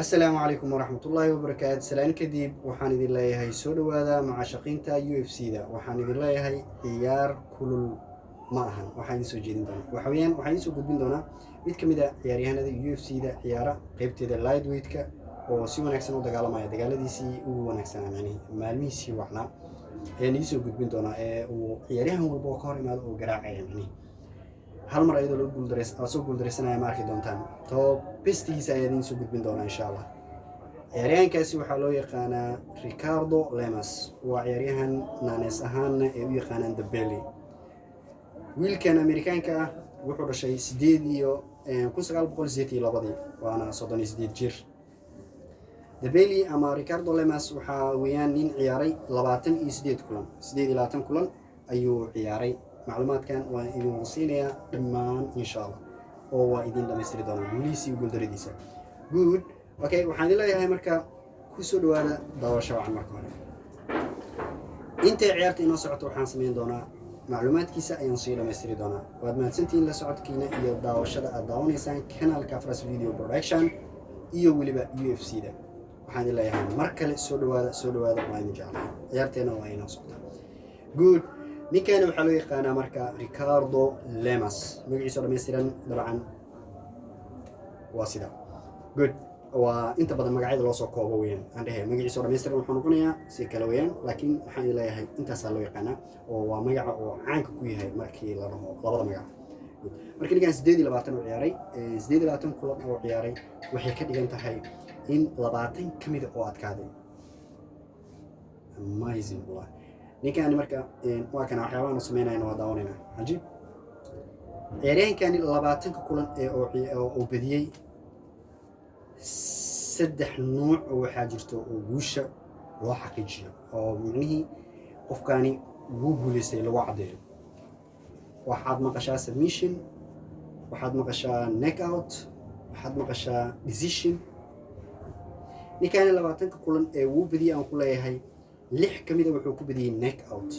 Asalaamu calaykum waraxmatullaahi wabarakaatu. Salaan kadib, waxaan idin leeyahay soo dhowaada macaashaqiinta UFC da. Waxaan idin leeyahay ciyaar kulul ma ahan. Waxaan idin soo jeedin doonaa waxa weeyaan, waxaan idin soo gudbin doonaa mid ka mid a ciyaaryahanada UFC da ciyaara qeybteeda lightweight-ka oo si wanaagsan u dagaalamaya. Dagaaladiisii ugu wanaagsanaa, macnihi maalmihiisii wacnaa, ayaan idin soo gudbin doonaa ee uu ciyaaryahan walba oo ka hor imaado oo garaacaya, macnihi hal mar ayadoo lagu guuldareys soo guuldareysanaya ma arki doontaan. Top bestigiisa ayaa idiin soo gudbin doonaa, insha Allah. Ciyaaryahankaasi waxaa loo yaqaanaa Ricardo Lemas. Waa ciyaaryahan naanees ahaanna ay u yaqaanaan The Belly. Wiilkan Amerikaanka ah wuxuu dhashay sideed iyo 1982-dii, waana 38 jir. The Belly ama Ricardo Lemas waxaa weeyaan nin ciyaaray 28 kulan, 28 kulan ayuu ciyaaray. Macluumaadkan waan idin siinayaa dhammaan, insha Allah, oo waa idin dhamaystiri doonaa guulihiisa iyo guuldaradiisa. Good, okay. Waxaan idin leeyahay marka kusoo dhawaada daawasho wacan. Marka hore, intay ciyaarta inoo socoto, waxaan samayn doonaa macluumaadkiisa ayaan sii dhamaystiri doonaa. Waad mahadsantihiin la socodkiina iyo daawashada aad daawanaysaan kanaalka Fras Video Production iyo weliba UFC da. Waxaan idin leeyahay mar kale soo dhawaada, soo dhawaada. Waa idin jeclahay. Ciyaarteena waa inoo socotaa. Good. Ninkani waxaa loo yaqaanaa marka Ricardo Lemas. Magaciisa oo dhammaystiran dabcan waa sida. Good. Waa inta badan magacyada loo soo koobo weyaan. Aan dhehe magaciisa oo dhammaystiran wuxuu noqonayaa si kale weyaan, laakiin waxaan idin leeyahay intaasaa loo yaqaanaa oo waa magaca oo caanka ku yahay markii la dhaho labada magac. Good. Marka ninkan 28 oo ciyaaray, 28 kulan oo ciyaaray, waxay ka dhigan tahay in 20 ka mida oo adkaaday. Amazing, wallah. Ninkaani marka waa kana waxyaabahan u sameynayana waa daawanayna. Cajiib. Ciyaaryahankani 20-ka kulan ee oo badiyey, saddex nuuc oo waxaa jirto oo guusha loo xaqiijiyo oo micnihii qofkaani wuu guuleystay lagu caddeeyo. Waxaad maqashaa submission, waxaad maqashaa knockout, waxaad maqashaa decision. Ninkaani 20-ka kulan ee wuu badiyey aan ku leeyahay, lix ka mida wuxuu ku badiyey knockout,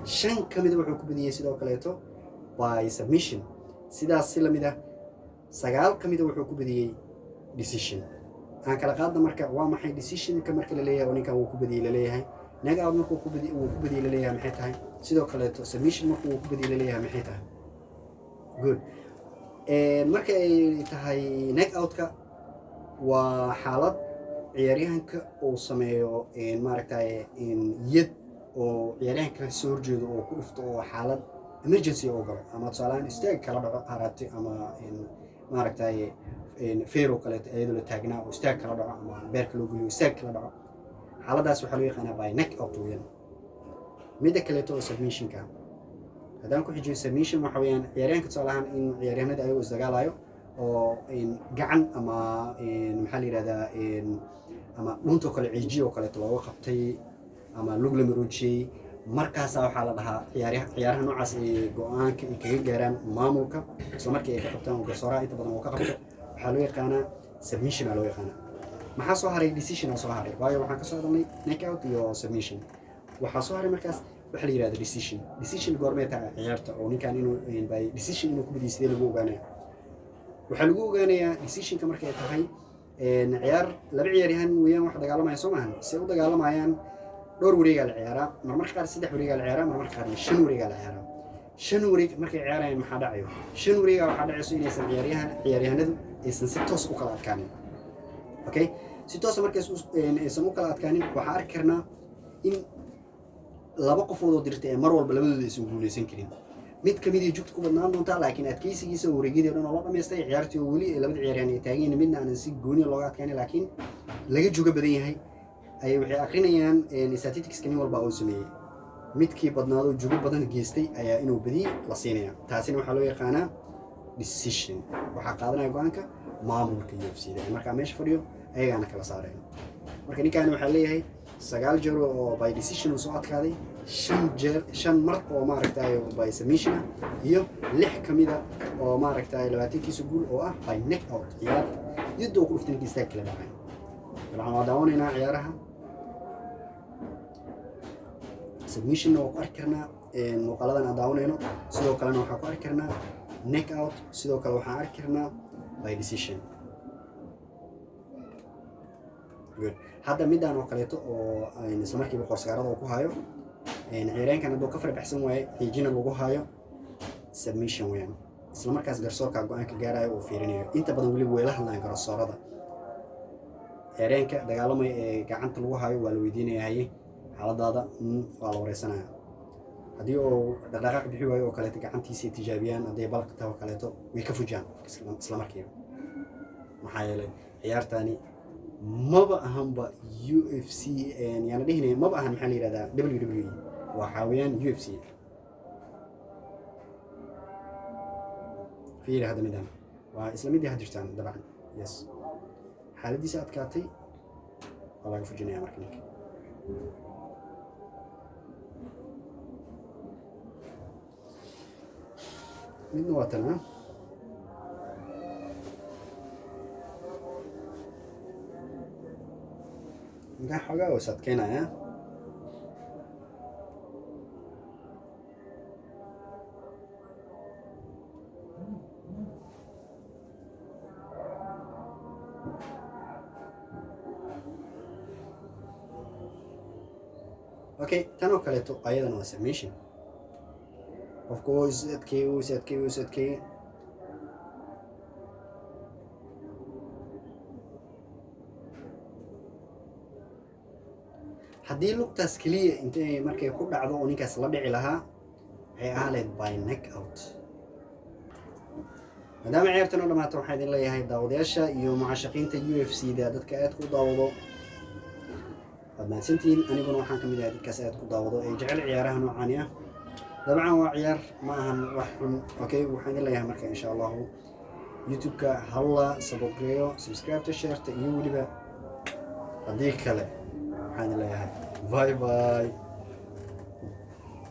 shan ka mida wuxuu ku badiyey sidoo kaleeto by submission, sidaas si lamid ah sagaal ka mida wuxuu ku badiyey decision. Aan kala qaadna marka, waa maxay decisionka marka la leeyahay oo ninkan wuu ku badiyey laleeyahay? Knockout markuu ku badi wuu ku badiyey laleeyahay maxay tahay? Sidoo kaleeto submission markuu wuu ku badiyey laleeyahay maxay tahay? Good. Marka ay tahay knockout-ka, waa xaalad ciyaaryahanka uu sameeyo, maaragtay, yad oo ciyaaryahanka soo horjeedo oo ku dhufto oo xaalad emergency oo galo, ama tusaalahaan istaag kala dhaco haraati, ama maaragtay feer oo kaleeto iyadoo la taagnaa oo istaag kala dhaco, ama beerka loo geliyo istaag kala dhaco. Xaaladaas waxaa loo yaqaanaa by knockout weeyaan. Midda kaleeto oo submissionka haddaan ku xijiyo, submission waxa weeyaan ciyaaryahanka tusaale ahaan in ciyaaryahanada ayagoo isdagaalayo oo gacan ama maxaa la yihahdaa ama dhuuntoo kale ciijiyo oo kaleeto looga qabtay ama lug la maroojiyey, markaasaa waxaa la dhahaa ciyaaraha noocaas ay go-aanka ay kaga gaaraan maamulka isla markii ay ka qabtaan oo garsooraha inta badan oo ka qabto, waxaa loo yaqaanaa submission aa loo yaqaanaa. Maxaa soo haray? Decision aa soo haray, waayo waxaan ka soo hadalnay knockout iyo submission. Waxaa soo haray markaas waxa la yihahda decision. Decision goormee tahay ciyaarta oo ninkan inuu by decision inuu ku badiyay sidee lagu ogaanaya? Waxaa lagu ogaanayaa decisionka markay tahay ciyaar laba ciyaaryahan weeyaan wax dagaalamaya, soo maahan? Se u dagaalamayaan, dhowr wareegaa la ciyaaraa. Marmarka qaar saddex wareegaa la ciyaaraa, marmarka qaarna shan wareegaa la ciyaaraa. Shan wareeg markay ciyaarayaan maxaa dhacayo? Shan wareegaa waxaa dhacayso inaysan ciyaaryahanadu aysan si toos u kala adkaanin. Okay, si toosa markays aysan u kala adkaanin, waxaa arki karnaa in laba qofood oo dirta ee mar walba labadooda aysan guuleysan karin. Mid kamid iyo jugta ku badnaan doontaa, laakiin adkeysigiisa wareegyadii o dhan oo loo dhamaystay ciyaartii oo weli labada ciyaaryahan ay taagan yihiin, midna aanan si gooniya looga adkaanin laakiin laga juga badan yahay, ayay waxay akrinayaan statisticska nin walba uu sameeyey. Midkii badnaado jugo badan geystay ayaa inuu badiyey la siinaya. Taasina waxaa loo yaqaanaa decision. Waxaa qaadanaya go-aanka maamulka UFC da markaa meesha fadhiyo, ayagaana kala saareen. Marka ninkaani waxaa leeyahay sagaal jeer oo by decision uu soo adkaaday, shan jeer, shan mar oo maaragtay by submission ah, iyo lix ka mida oo maaragtay 20-kiisa guul oo ah by knockout, ciyaar yadda uu ku dhuftay ninkii istaag kala dhacay. Dabcan waa daawanaynaa ciyaaraha. Submissionna waa ku arki karnaa muuqaaladan aan daawanayno. Sidoo kalena waxaa ku arki karnaa knockout. Sidoo kale waxaan arki karnaa by decision. Good. Hadda midaan oo kaleeto oo isla markiiba qorsgaarada uu ku hayo ciyaaryahankan, hadduu ka farbaxsan waaye, xiijina lagu hayo, submission weeyaan. Isla markaas garsoorka go-aanka gaarayo uu fiirinayo. Inta badan weliba way la hadlayaan garsoorada. Ciyaaryahanka dagaalamaya ee gacanta lagu hayo waa la weydiinaya: "Haye, xaaladaada?" Waa la wareysanaya. Haddii uu dhaqdhaqaaq bixi waayo oo kaleeto, gacantiisa ay tijaabiyaan. Hadday balaq tahay oo kaleeto, way ka fujiyaan qofka isla markiiba. Maxaa yeelay ciyaartani maba ahanba UFC, yaana dhihinaya, maba ahan, maxaa la yihahdaa, WWE, waxaa weeyaan UFC. Fiiri hadda midaan, waa isla midii had jirtaan dabcan. Yes, xaaladiisa adkaatay, waa laga fujinaya marka ninka. Midna waa tan, ha. Ninkan xoogaa waa is adkeynaya. Okay, tan oo kaleeto ayadana waa submission. Qofku wuu is adkeeyey, wuu is adkeeyey, wuu is adkeeyey. Haddii lugtaas keliya intay markay ku dhacdo oo ninkaas la dhici lahaa, waxay ahaan lahayd by knock out. Maadaama ciyaartan oo dhamaata, waxaan idin leeyahay daawadayaasha iyo mucaashaqiinta UFC da, dadka aadka u daawado, waad mahadsantihiin. Aniguna waxaan ka mid ahay dadkaas aad ku daawado ee jecel ciyaaraha noocaani ah. Dabcan waa ciyaar, ma ahan wax xun. Okay, waxaan idin leeyahay marka, insha Allahu, YouTube-ka hala sababreeyo, subscribe-ta, share-ta iyo weliba haddii kale waxaan idin leeyahay bye bye.